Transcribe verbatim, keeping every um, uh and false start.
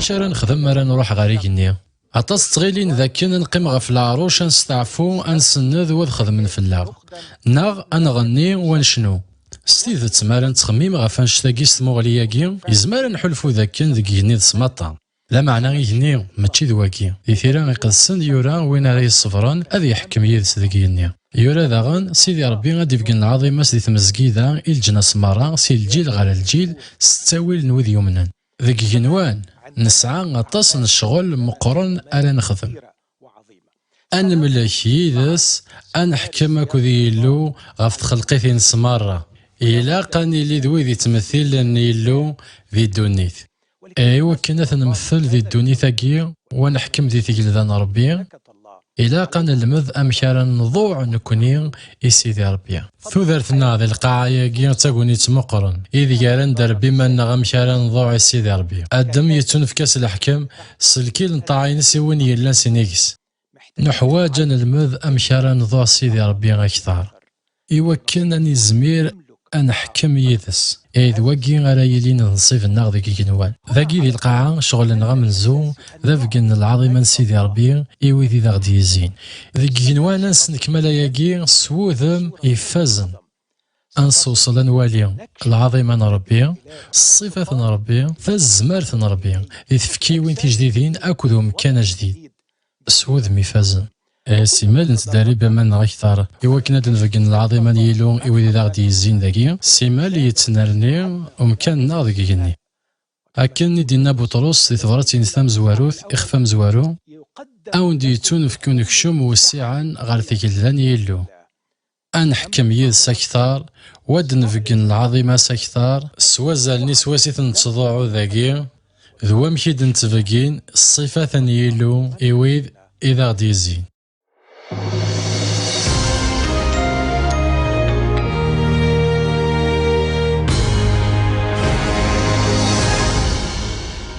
Acu ara nexdem mi ara nruḥ ɣer igenni? Aṭas ttɣilin d akken ad neqqim ɣef leɛruc, ad nesteɛfu, ad nsenned u ad xedmen fell-aɣ, neɣ ad nɣenni u ad necnu. S tidet, mi ara nettxemmim ɣef annect-agi s tmuɣli-agi, yezmer ad nḥulfu d akken deg igenni d smaṭa. Lameɛna igenni mačči d wagi. Di Tira Iqedsen yura: "Win ara yesṣebren, ad yeḥkem yid-s deg igenni." Yura daɣen: "Sidi Ṛebbi ad d-ibeggen lɛaḍima-s di tmezgida, i leǧnas merra, si lǧil ɣer lǧil, s ttawil n wid yumnen." Deg igenwan, nesɛa aṭas n ccɣel meqqren ara nexdem. Ad nemlek yid-s, ad neḥkem akked Yillu ɣef txelqit-ines merra. Ilaq ad nili d wid yettmettilen Yillu di ddunit. I wakken ad t-nmettel di ddunit-agi, u ad neḥkem di tgelda n Ṛebbi, ilaq ad nelmed amek ara nḍuɛ nekkni i Sidi Ṛebbi. Tudert-nneɣ di lqaɛa-agi d tagnit meqqren, ideg ara nderb iman-nneɣ amek ara nḍuɛ i Sidi Ṛebbi. Adem yettunefk-as leḥkem s lkil n ṭṭaɛa-ines i win yellan s inig-s. Nuḥwaǧ ad nelmed amek ara nḍuɛ Sidi Ṛebbi akteṛ, i wakken ad nizmir ad neḥkem yid-s. I d wagi ara yilin d nnṣib-nneɣ deg igenwan. Dagi di lqaɛa, ccɣel-nneɣ amenzu d abeggen n lɛaḍima n Sidi Ṛebbi i wid i d aɣ-d-yezzin. Deg igenwan ad nesnekmal ayagi s wudem ifazen. Ad nessewṣel ad nwali lɛaḍima n Ṛebbi, ṣṣifat n Ṛebbi, tazmert n Ṛebbi, di tfekkiwin tijdidin akked umkan ajdid, s wudem ifazen. Eh, simmal nettderrib aman-nneɣ akteṛ, i wakken ad d-nbeggen lɛaḍima n Yillu i wid i d aɣ-d-yezzin dagi, simmal yettnerni umkan-nneɣ deg igenni. Akken i d-yenna Buṭrus di tebṛat-ines tamezwarut, ixef amezwaru: "A wen-d-yettunefk unekcum wessiɛen ɣer tgelda n Yillu." Ad neḥkem yid-s akteṛ, u ad d-nbeggen lɛaḍima-s akteṛ, s wazal-nni s wass i t-nettḍuɛu dagi, d wamek i d-nettbeggin ṣṣifat n Yillu i wid i d aɣ-d-yezzin.